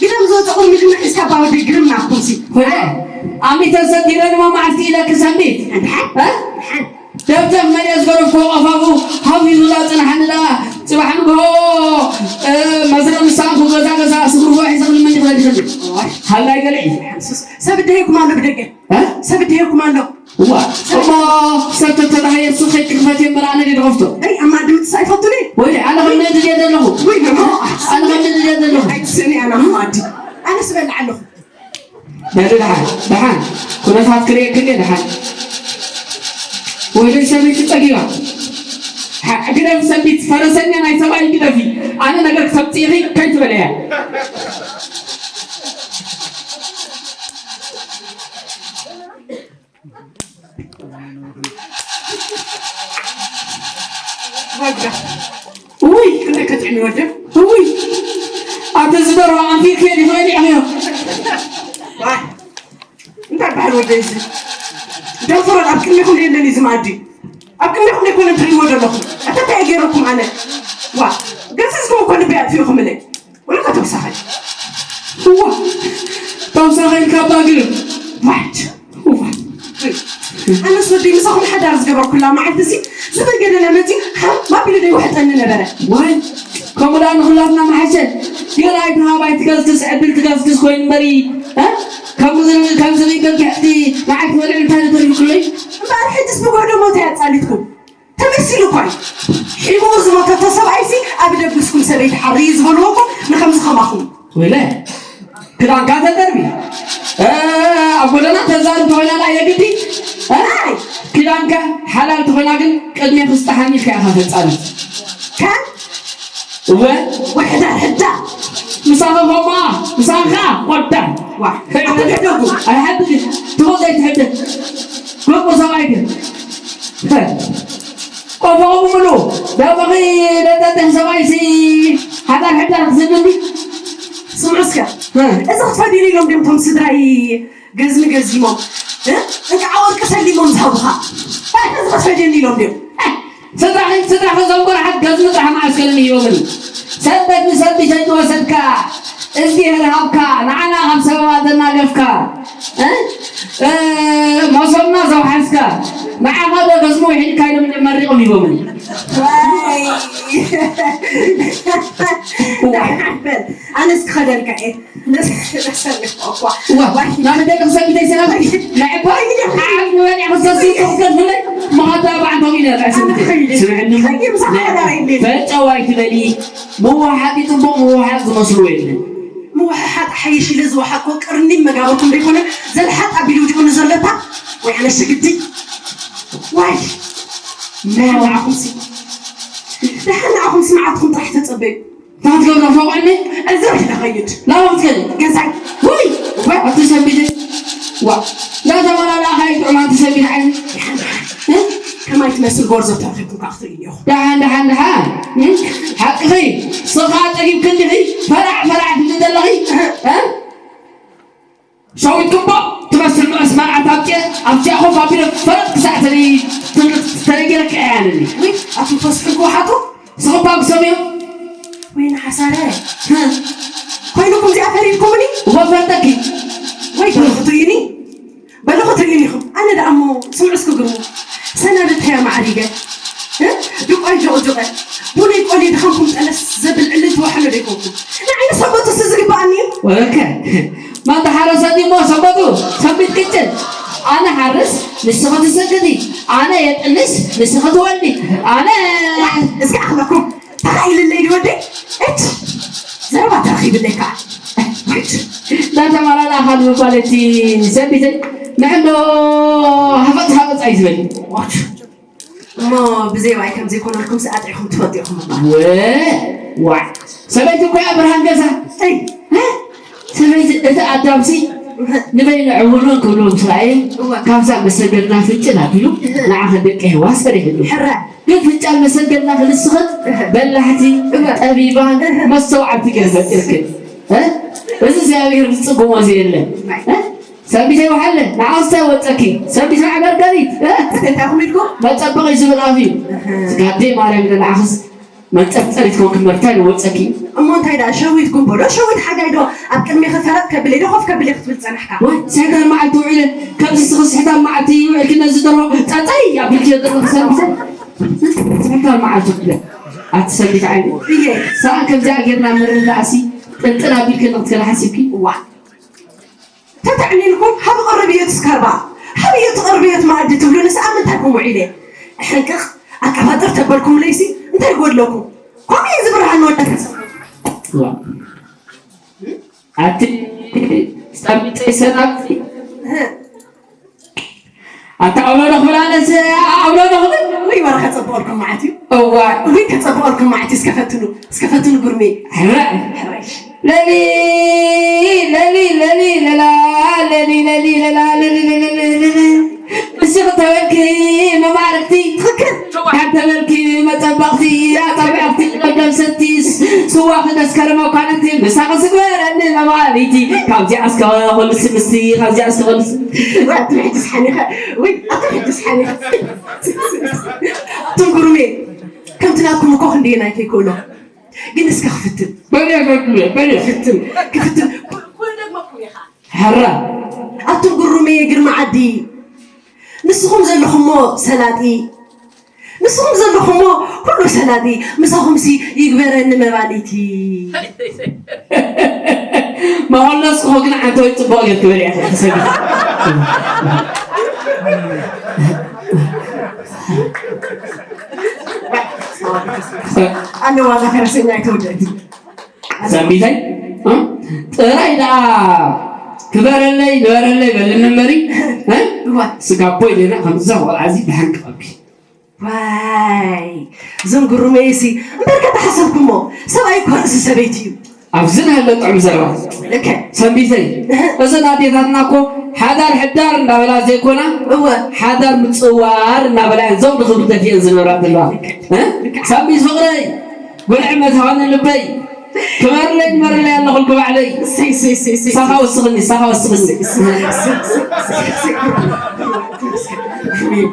ግደም ዝወፀ ቁርሚድና ሒዝካ ባወደይ ግርም ናብኩምሲ። ኮይነ ኣሚተ ሰቲረ ድማ መዓልቲ ኢለ ክሰንቢት። እንድሓን? እ? እንድሓን? ደብተፍ መን እየ ዝገደፍኮ ቀፋፉ ሃው ሂዙላ ጽናሓኒ ደኣ ጽባሕ ንግሆ፣ እ፣ መዝረ ምሳኹ ገዛ ገዛ ስጉርጎ ሒዘ ክልምን ይኽእል ይኽእል። ሃላይ ገለ እዩ። ሰብ ደሄኩም ኣሎ ብደገ። እ? ሰብ ደሄኩም ኣሎ። እዋ፣ እሞ ሰብ ተተባሃየ እሱ ከይት ክፈት እምበር ኣነ ድየ ድኸፍቶ? እይ፣ ኣብ ማዕዲ ምትሳእ ይፈቱ ድዩ? ወይ፣ ኣነ ከም ንእዲ ድየ ዘለኹ? ወይ፣ ደሞ፣ ኣነ ከም ንእዲ ድየ ዘለኹ? ኣይትስእኒ ኣነ ኣብ ማዕዲ። ኣነ ስበልዕ ኣለኹ። በሊ ደሓን፣ ደሓን። ኩነታት ክርእየክን እየ ደሓን። ወይለይ ሰበይቲ ጸጊባ። ሓ-፣ ግደፍ ሰንቢት፣ ፈረሰኛ ናይ ሰብኣይ ግደፊ። ኣነ ነገር ክተምጽኢኺ ከይትበለያ። ወጋ። ውይ፣ ክንደይ ከጥዕሚ ወደ። ውይ፣ ኣቲ ዝደርሆ ኣንፊርክዮ ዲኺ በሊዕኽዮ? ዋይ፣ እንታይ በሃል ወደ እዚ? ደንፈሮን ኣብ ቅድሚኹም የለን እዚ መኣዲ። ኣብ ቅድሚኹም ዘይኮነ ትርእይዎ ዘለኹም። ኣታ እንታይ ገይረኩም ኣነ? ዋ፣ ገዚዝኩም እኮ ልበይ ኣጥፊእኹምለይ። ወላ ተውሳኸ። እዋ፣ ተውሳኸ ኢልካ እባ ግርም። ዋት? እዋ። ኣነስ ወደይ ምሳኹም ሓዳር ዝገበርኩላ መዓልቲ እዚ ዝበገደለ መፂኡ ሃም ኣቢሉ ደይውሕጠኒ ነበረ። ዋይ፣ ከምኡ ደኣ ንኹላትና መሓሸ። ገለ ኣይትሃብ ኣይትገስግስ፣ ዕድል ትገስግስ ኮይኑ እምበሪ፣ እ? ከምዚ፣ ከምዚ ርኢቶ ክሕቲ ንዓይ ትበልዕ እንታይ ተሪፉክለይ? እምበኣር ሕጅስ ብጎዶ ሞት እያ ኣጻሊትኩም። ተመሲሉ እኳ እዩ። ሒሙ ዝሞተቶ ሰብኣይሲ ኣብ ደብስኩም ሰበይቲ ሓርዩ ዝበልዎ እኮ ንከምዚ ከማኹም። ወይለ፣ ክዳንካ ተደርቢ። እ፣ ኣብ ጎደና ተዛርብ ተኾይና ደኣ የግዲ። እ? ኣይ! ክዳንካ ሓላል ተኾይና ግን ቅድሜ ክስጣሓኒ ኢልካ ኢኻ ተጻሪ። ከ? እወ። ወሕዳ ሕዳ። ምሳኻ ኸማ፣ ምሳኻ ቆዳ። ዋ፣ ኣትሕደጉ። ኣይሓድግን። ትኹን ዘይትሕደግ። ግቡእ ሰብኣይ ግን። ቆፎ ምሉ ደብኺ ደጠጥሕ ሰብኣይሲ ሓዳር ሕዳር ትስእንኒ። ስምዑ እስከ፣ እ። እዚ ክትፈድዩኒ ኢሎም ድዮም እቶም ስድራይ ገዝሚ ገዚሞም፣ እ? እንቃዕ ወርቂ ሰሊሞም ዝሃቡኻ? እ፣ እዚ ክትፈድየኒ ኢሎም ድዮም? እ፣ ስድራኺ፣ ስድራኺ እዞም ጎራሓት ገዝሚ ጥራሕ መዓስ ከልኒ ይህቦምኒ። ሰንበት ንሰንቢተይ ዝወሰድካ፣ እዝጊሄር ሃብካ፣ ንዓና ካብ ሰበባ ዘናገፍካ። እ? እ፣ መሶብና ዘውሓዝካ፣ ንዓኻ ዶ ገዝሚ ውሒድካ ኢሎም መሪቖም ሂቦምኒ። ዋይ። ደሓን በል። ኣነስ ክኸደልካ እየ። ነስ-፣ ነሰሚዕካ እኳ። ዋ፣ ዋይ። ናብ ደቂ ሰብ እንተይሰላም፣ ናይ እኳ ዓዓብ ንበል ኢኻ፣ ሰሲ ትኽክል ፍለይ፣ መኸታ በዓል ተውኢለ፣ ራእሲ ምትይ። ስምዕኒ። ከይድ፣ ምሳሕ ሓዳር የለን። ፈጨዋይ ትበሊ፣ ምውሓጥ እዩ ጽቡቕ፣ ምውሓጥ ዝመስሎ የለን። ምውሕሓጥ ሓይሽ ኢለ ዝወሓጥኮ ቅርኒ መጋበርኩም ዘይኮነ ዘልሓጥ ኣቢሉ ውዲቑኒ ዘሎ እታ ወይ ኣነ ሽግዲ። ዋይ። ደሓን ንዓኹምሲ። ደሓን ንዓኹምሲ መዓልትኹም ጥራሕ ተጸበዩ። እንታይ ክትገብር ኣፍረቑኒ? እዚ ወይ ተኸይድ። ናበይ ክትከዲ? ገዛይ። ውይ! ወይ ኣቲ ሰንቢተ። ዋ። ናተመላላእኻ ይጥዑም ኣንቲ ሰንቢተ ዓይኒ። ደሓን፣ ደሓን። እ? ከማይ ትመስል ጎርዞ ተረኺብኩም ከዓ ክትርእዩ ኢኹም። ደሓን፣ ደሓን፣ ደሓን። እ? ሓቅኺ። ስኻ ጠጊብክን ዲኺ? ፈራዕ፣ ፈራዕ ትብሊ ዘለኺ? እ? ሸዊት ግንቦ ትመስል መቐስ መርዓት ኣብጭ-፣ ኣብጭኣ ኮፍ ኣቢለ ፈረጥ ክሳዕ ተደ-፣ ተደጊረ ክዕያንኒ። ውይ፣ ኣቱም ፈስሑ ክወሓጡ? ስኽባ ክሰምዮ? ወይኒ ሓሳረ። ህ። ኮይኑኩም እዚኣ ፈሪድኩምኒ? እወ ፈርደኪ። ወይ በሉ ክትርእዩኒ? በሉ ክትርእዩኒ ኢኹም። ኣነ ደኣ እሞ ስምዑ እስኪ ግርሙ። ሰናበት ህያ ማዕሪገ። እ? ዱቋይ ጆቕጆቐ። ቡነይ ቆልየ ድኻምኩም ጠለስ ዘብል ዕልልቲ ዋሕሎ ዶ ኣይኮንኩም? ንዓይ ንሰንበቱስ ዝግብኣኒ እዩ። ወለከ። ማንታ ሓረሰ ድሞ ሰንበቱ፣ ሰንቢት ቅጭን። ኣነ ሓርስ፣ ንስኺ ትስንክቲ። ኣነ የጥንስ፣ ንስኺ ትወልዲ። ኣነ እስኪ ኣኽለኩም። ተኻኢልለይ ድወደይ? እች። ዘረባ ተረኺብለይ ከዓ። እች። እንዳተመላላእኻ ንምባል እቲ ሰንቢተይ ንሕንዶ ሃፈፅ ሃፈፅ ኣይትበሊ። ዋች። እሞ ብዘይ ዋይ ከም ዘይኮነልኩም ሰዓት ኢኹም ትፈልጡ ኢኹም እባ። ወ-፣ ዋዕ። ሰበይቲ እኮ እያ ብርሃን ገዛ። እይ። እ? ሰበይቲ፣ እቲ ኣዳምሲ ንበይኑ ዕውሉን ክብሎ ምስ ረኣየ፣ እወ። ካብዛ መሰገድና ፍንጭል ኣቢሉ፣ እህ። ንዓኸ ደቂ ሄዋ ሰሪሕሉ። ሕራይ። ግን ፍንጫል መሰገድና ክንስኽት እህ። በላሕቲ፣ እወ። ጠቢባን፣ እህ። መስተውዓልቲ ገይሩ ፈጢርክን። እ? እዚ እግዚኣብሔር ዝጽግሞ ዘየለ። እ? ሰንቢተይ ወሓለ ንዓኽስ እንታይ ወፀኪ? ሰንቢት መዕገርገሪት እ? እንታይ ኮን ኢልኩም? መፀበቒ ዝብል ኣፍ እዩ። እህ። ስጋዴ ማርያም ኢለ ንዓኽስ መንፀርፀሪት ኮንክ እምበር እንታይ ወፀኪ? እሞ እንታይ ደኣ ሸዊት ጉንቦ ዶ ሸዊት ሓጋይ ዶ ኣብ ቅድሜኺ ፈረጥ ከብል እየ ዶ ኮፍ ከብል እየ ክትብል ዝፀናሕካ? ዋይ ሰይጣን መዓልቲ ውዒለ ከምዚ ስኽስሕታ መዓልቲ ውዒልኪ ነዚ ደርሆ ፀፀይ ኣቢልኪ ዘለኺ ሰንቢተ ሰይጣን መዓልቲ ውዒለ ኣቲ ሰንቢት ዓይኒ እየ። ሰኣን ከምዚኣ ጌርና ምርዳእሲ ጥንጥን ኣቢልኪ ንክትከል ሓሲብኪ? ዋ ተተዕኒልኩም ሃብ ቕርብዮት ስካርባ ሃብዮ ትቕርብዮት መኣዲ ትብሉንስ ኣብ ምንታይ ኩምኡ ኢለ ሕንቅቕ ኣቀባጥር ተበልኩምለይሲ እንታይ ጎድለኩም? ከምኡ እዩ ዝብርሃኒ ወዳ ተሰማ። ዋ ኣቲ ጸሚጸይ ሰናብቲ ኣታ ኣውሎ ዶ ክብል ኣነስ ኣውሎ ዶ ክብል ወይ ወረ ከጸብቐልኩም መዓት እዩ። እዋ ወይ ከጸብቐልኩም መዓት እዩ። እስከ ፈትኑ እስከ ፈትኑ ጉርሜ። ሕራይ ሕራይሽ ለሊ ለሊ ለሊ ለላ ለሊ ለሊ ለላ ለሊ ለሊ ለሊ ለሊ። ንስኺ ተበልኪ መማረክቲ ትኽክል። ሓንቲ ተበልኪ መጸበቕቲ ኣጸቢቕቲ ቀደም ሰቲ ስዋ ክደስከረ መኳንንቲ ምሳኺ ስግበረኒ መማሪቲ ካብዚኣ እስከ ኹልሲ ምስቲ ካብዚኣ እስከ ኹልሲ። ወይ ኣቲ ሕጂ ስሓኒኸ ወይ ኣቲ ሕጂ ስሓኒኸ። ኣቱም ጉርሜ ከምቲ ናትኩም እኮ ክንደየናይ ከይክእሎ ግን እስከ ክፍትን በልየ በልየ በልየ ክፍትን ክፍትን ኩሉ ደግመኩም ኢኻ። ሕራ ኣቱም ጉሩሜ ግርማ ዓዲ ንስኹም ዘለኹሞ ሰላጢ ንስኹም ዘለኹሞ ኩሉ ሰላጢ ምሳኹምሲ ይግበረኒ መባሊቲ። መቐለስኩ ግን ዓንተወይ ጽቡቕ ጌርኪ በሊዕኺ ተሰጊ ኣለዋ እዛ ፈረሰኛ ኣይተወደእትን። ሰንቢተይ እ? ጥራይ ደኣ ክበረለይ ንበረለይ በልኒ እምበሪ እ? እዋ። ስጋቦይ ደና ከምዛ ቆልዓ እዚ ብሓንቂ ቀብኪ። ዋይ እዞም ጉሩመይሲ እምበር ከተሓሰብኩሞ ሰብኣይ እኮ ርእሲ ሰበይቲ እዩ። ኣብዚ ናይ ኣሎ ጥዑም ዘረባ ልክዕ። ሰንቢተይ እህ። እዘን ኣዴታትና እኮ ሓዳር ሕዳር እንዳበላ ዘይኮና እወ። ሓዳር ምፅዋር እንዳበላ እየን ዘው ንኽብሪ ደፊአን ዝነብራ ዘለዋ እ? ሰንቢት ፍቕረይ ጉልዒ መታወኒ ልበይ ክበርለይ ንበርለይ ኣለኹልኩ ባዕለይ እሰይ፣ እሰይ፣ እሰይ፣ እሰይ። ሳኻ ወስኽኒ ሳኻ ወስኽኒ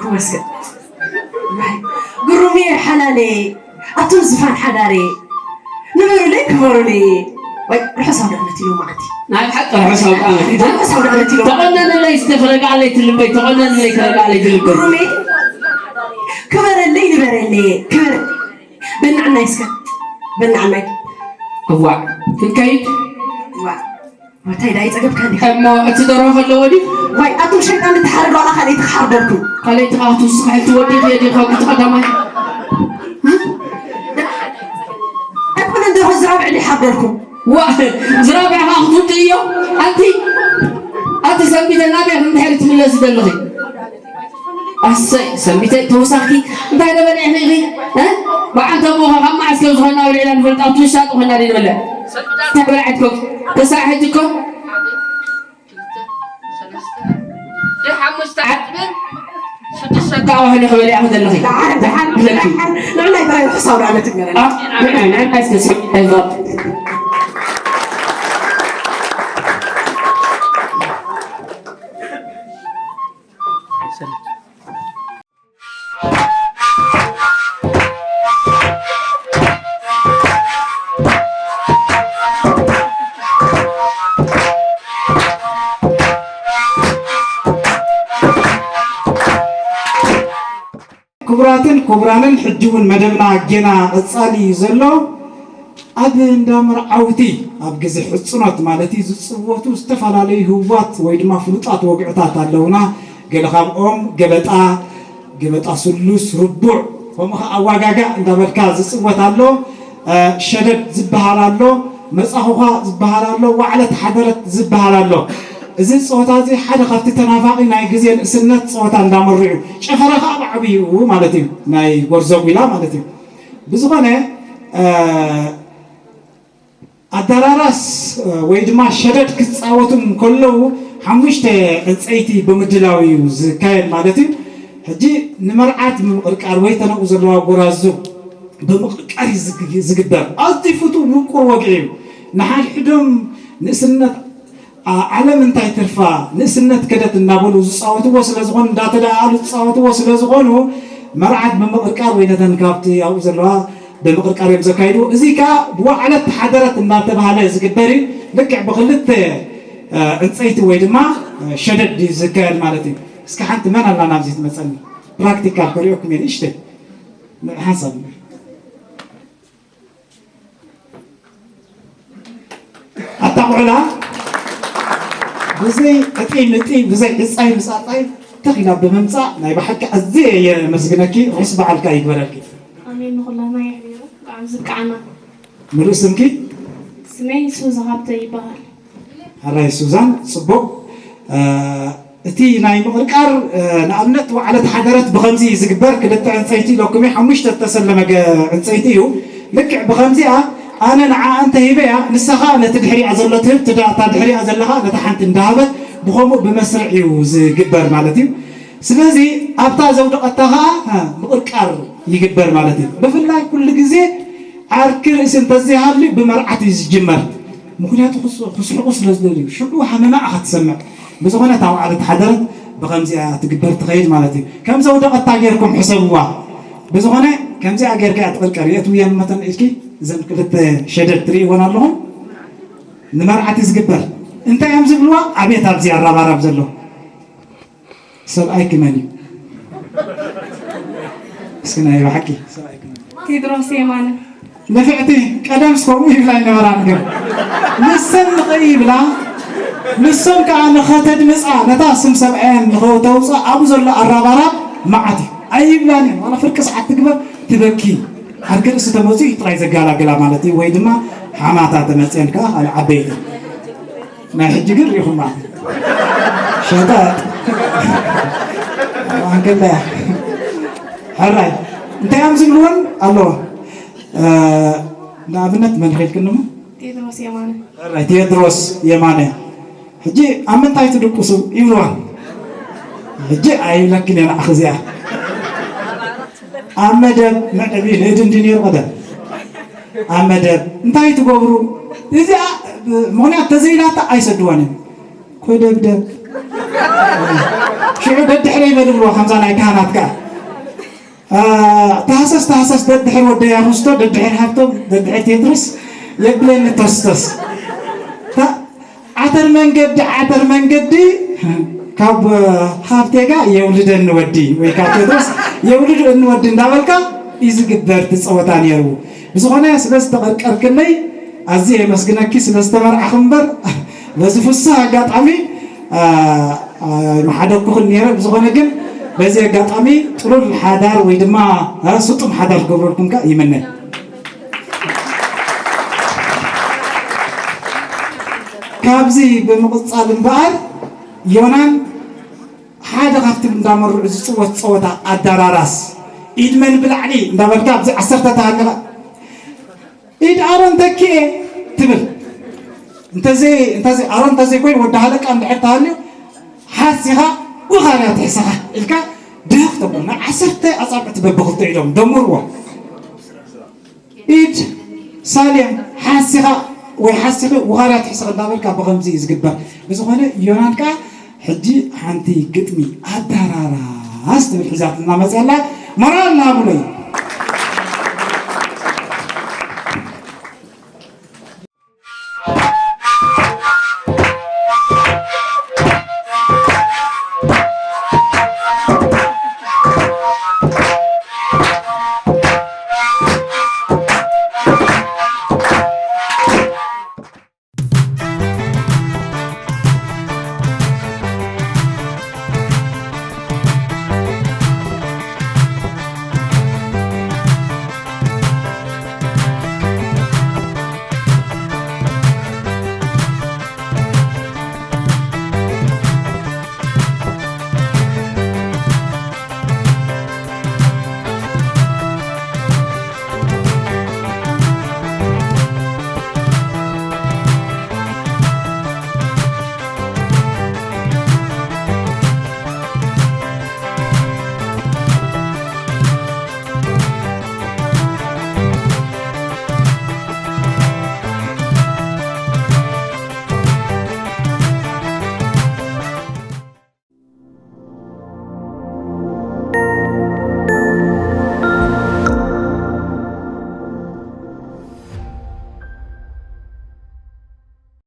ክመስገን። ግሩምየ ሓላለ ኣቱም ዝፋን ሓዳረ ንበሩለይ ክበሩለይ። ወይ ርሑስ ኣውደ ዓመት ኢሎም መዓልቲ ናይ ብሓቂ ርሑስ ኣውደ ዓመት። ርሑስ ኣውደ ዓመት ኢሎም። ተቐነንለይ እስከ ክረግኣለይ ትልበይ ተቐነንለይ ክረግኣለይ ትልበይ። ግሩሜ ክበረለይ ንበረለይ ክበረ በናዕናይ እስከ በናዕናይ። እዋዕ ክንከይድ እዋዕ እንታይ ዳይ ጸገብካ እንዲኻ? እሞ እቲ ደርሆ ከለዎ ድዩ? ዋይ ኣቱም ሸይጣን እትሓርዱ ኣላ ካልኣይቲ ክሓርደልኩም። ካልኣይቲ ከዓ ትውስኽ ሕልቲ ወዲኺ የዲኻ እቲ ቀዳማይ። ኣይኮነን ደርሆ ዝራብዕ ድዩ ሓርደልኩም? ዋ ዝራብዕ ከዓ ክትውድእ እዮ ኣንቲ ኣቲ ሰንቢተ ናበይ ክንድሕሪ ትምለሲ ዘለኺ? ኣሰይ ሰንቢተይ ተወሳኺ እንታይ ነበልዒኺ ኢኺ? እ? በዓል ተምኡ ኸ ካብ መዓስ ከም ዝኾንና በሊዕና ንፈልጥ? ኣብቲ ውሻጢ ኾንና ድዩ ንበልዕ? እንታይ በላዒት ኮፍ? ክሳዕ ሕጂ እኮ ደይ ሓሙሽተ ዓድብን ስድስተ ኣቃዋህኒ ክበልዕ ዘለኺ። ደሓን፣ ደሓን፣ ደሓን። ንዕናይ ጥራይ ርሑስ ኣውደ ዓመት ይግበረልና። ኣ፣ ንዕናይ፣ ንዕናይ እስከ ሰንቢተይ ዞር። ክቡራትን ክቡራንን፣ ሕጂ እውን መደብና ጌና ቀጻሊ እዩ ዘሎ። ኣብ እንዳ መርዓውቲ ኣብ ግዜ ሕጽኖት ማለት እዩ ዝጽወቱ ዝተፈላለዩ ህቡባት ወይ ድማ ፍሉጣት ወግዕታት ኣለውና። ገለ ካብኦም ገበጣ፣ ገበጣ ስሉስ፣ ርቡዕ፣ ከምኡ ኸዓ ኣዋጋጋእ እንዳበልካ ዝጽወት ኣሎ። እ፣ ሸደድ ዝበሃል ኣሎ፣ መጻኹኻ ዝበሃል ኣሎ፣ ዋዕለት ሓደረት ዝበሃል ኣሎ። እዚ ጸወታ እዚ ሓደ ካብቲ ተናፋቒ ናይ ግዜ ንእስነት ጸወታ እንዳመርዑ እዩ። ጨፈራ ኸዓ ብዓብይኡ ማለት እዩ፣ ናይ ጎርዞ ጒላ ማለት እዩ። ብዝኾነ፣ እ፣ ኣደራራስ ወይ ድማ ሸደድ ክጻወቱ እንከለዉ ሓሙሽተ ዕንጸይቲ ብምድላው እዩ ዝካየድ ማለት እዩ። ሕጂ ንመርዓት ብምቕርቃር ወይ ተነኡ ዘለዋ ጎራዙ ብምቕርቃር እዩ ዝግ-፣ ዝግበር። ኣዝዩ ፍቱው ምቁር ወግዒ እዩ። ንሓድሕዶም ንእስነት ዓ- ዓለም እንታይ ትርፋ፣ ንእስነት ከደት እናበሉ ዝፃወትዎ ስለዝኾኑ፣ እንዳተደኣሉ ዝፃወትዎ ስለዝኾኑ፣ መርዓት ብምቕርቃር ወይ ነተን ካብቲ ኣብኡ ዘለዋ ብምቕርቃር እዮም ዘካይድዎ። እዚ ከዓ ብዋዕለት ሓደረት እናተባህለ ዝግበር እዩ። ልክዕ ብክልተ እ፣ ዕንፀይቲ ወይ ድማ እ፣ ሸደድ እዩ ዝካየድ ማለት እዩ። እስኪ ሓንቲ መን ኣላ ናብዚ ትመፀኒ? ፕራክቲካል ከሪኦኩም እየ ንእሽተይ። ሓንሳብ ኣታ ቆዕላ ብዘይ ዕጢ ምጢ ብዘይ ዕፃይ ምፃፃይ ተኺላ ብምምፃእ ናይ ብሓቂ ኣዝየ የመስግነኪ። ርሑስ በዓልካ ይግበረልኪ። ኣሜን። ንኹላና የሕቢሩ ብዓም ዝብቅዓና። ምሉእ ስምኪ? ስመይ ሱዛ ሃብተ ይበሃል። ሕራይ ሱዛን፣ ጽቡቕ። እ፣ እቲ ናይ ምቕርቃር፣ እ፣ ንኣብነት ዋዕለት ሓደረት ብኸምዚ እዩ ዝግበር። ክልተ ዕንጸይቲ ኢለኩም እዩ፣ ሓሙሽተ ዝተሰለመ ገ-፣ ዕንጸይቲ እዩ። ልክዕ ብኸምዚኣ ኣነ ንዓኣ እንተ ሂበያ፣ ንሳ ኸኣ ነቲ ድሕሪኣ ዘሎ ትህብ፣ ትዳ-፣ እታ ድሕሪኣ ዘላ ኸኣ ነታ ሓንቲ እንዳሃበት፣ ብኸምኡ ብመስርዕ እዩ ዝግበር ማለት እዩ። ስለዚ ኣብታ ዘውደቐታ ኸኣ፣ እ፣ ምቕርቃር ይግበር ማለት እዩ። ብፍላይ ኩሉ ግዜ ዓርኪ ርእሲ እንተዘይሃልዩ ብመርዓት እዩ ዝጅመር። ምኽንያቱ ክስ-፣ ክስሕቑ ስለ ዝደልዩ፣ ሽዑ ሃመማ ኢኻ ትሰምዕ። ብዝኾነ እታ ዋዕለት ሓደረት ብኸምዚኣ ትግበር ትኸይድ ማለት እዩ። ከም ዘውደቐታ ጌርኩም ሕሰብዋ። ብዝኾነ ከምዚኣ ጌርካ እያ ትቕርቀር። የእትውየን መተን ኢልኪ እዘን ክልተ ሸደድ ትርእይወን ኣለኹም። ንመርዓት እዩ ዝግበር። እንታይ እዮም ዝብልዋ? ኣቤት ኣብዚ ኣራባራብ ዘሎ። ሰብኣይኪ መን እዩ? እስኪ ናይ ብሓቂ ሰብኣይኪ መን እዩ? ቴድሮስ የማነ። ንፍዕቲ ቀደምስ ከምኡ ይብላ ይነበራ። ነገር ንሰን ንኸይብላ፣ ንሶም ከዓ ንኸተድምፃ፣ ነታ ስም ሰብኣየን ንኸተውፅእ ኣብኡ ዘሎ ኣራባራብ መዓት እዩ። ኣይብላን እየን። ዋላ ፍርቂ ሰዓት ትግበር ትበኪ። ዓርኪ ርእሲ ተመፅኡ እዩ ጥራይ ዘጋላግላ ማለት እዩ። ወይ ድማ ሓማታ ተመፅአን ከዓ ካልእ ዓበይቲ። ናይ ሕጂ ግን ሪኹማ። ሸጣጥ። ኣንከለያ። ሕራይ። እንታይ እዮም ዝብልወን ኣለዎ? እ፣ ንኣብነት መን ኺልክንሞ? ቴድሮስ የማነ። ሕራይ፣ ቴድሮስ የማነ። ሕጂ ኣብ ምንታይ ትድቅሱ ይብልዋ። ሕጂ ኣይብለክን እየ ንዓኺ እዚኣ። ኣብ መደብ መዕቢ ንእድ እንዲ ነይሩ ቀደም። ኣብ መደብ እንታይ ትገብሩ? እዚኣ ምኽንያት ተዘይላታ ኣይሰድዋን እዮም። ኮደብደብ። ሽዑ ደድሕረ ይበልዎ ከምዛ ናይ ካህናት ከኣ። አ፣ ታህሰስ፣ ታህሰስ፣ ደድሕር ወደይ ኣርስቶ፣ ደድሕር ሃብቶም፣ ደድሕር ቴድሮስ የብለኒ ተስተስ። ታ-፣ ዓተር መንገዲ፣ ዓተር መንገዲ፣ ካብ ሃብቴጋ የውልደኒ ወዲ፣ ወይ ካብ ቴድሮስ የውልደኒ ወዲ እንዳበልካ እዩ ዝግበር እቲ ጸወታ ነይሩ። ብዝኾነ ስለ ዝተቐርቀርክለይ ኣዝየ የመስግነኪ ስለ ዝተመርዓኺ እምበር፣ በዚ ፍሱህ ኣጋጣሚ፣ አ፣ አ፣ ምሓደግኩኽን ነይረ። ብዝኾነ ግን በዚ ኣጋጣሚ ጥሉል ሓዳር ወይ ድማ፣ አ፣ ስጡም ሓዳር ክገብረልኩም ከኣ ይምነ። ካብዚ ብምቕጻል እምበኣር ዮናን ሓደ ካብቲ እንዳመርዑ ዝጽወት ጸወታ ኣዳራራስ ኢድ መን ብላዕሊ እንዳበልካ ኣብዚ ዓሰርተ ተሃለኻ ኢድ ኣሮን ተኪኤ ትብል። እንተዘይ፣ እንተዘይ፣ ኣሮን እንተዘይኮይኑ ወዲ ሃለቃ እንድሕር ተሃልዩ ሓሲኻ ውኻርያ ትሕሰኻ ኢልካ ድህኽ ተብሎ። ናይ ዓሰርተ ኣጻብዕቲ በብኽልተ ኢዶም ደምርዎ። ኢድ ሳሌም ሓሲኻ ወይ ሓሲኺ ውኻርያ ትሕሰኽ እንዳበልካ ብኸምዚ እዩ ዝግበር። ብዝኾነ ዮናን ከኣ ሕጂ ሓንቲ ግጥሚ ኣዳራራስ ትብል ሒዛትና መጽያ ኣላ። ሞራል ናብሎ እዩ።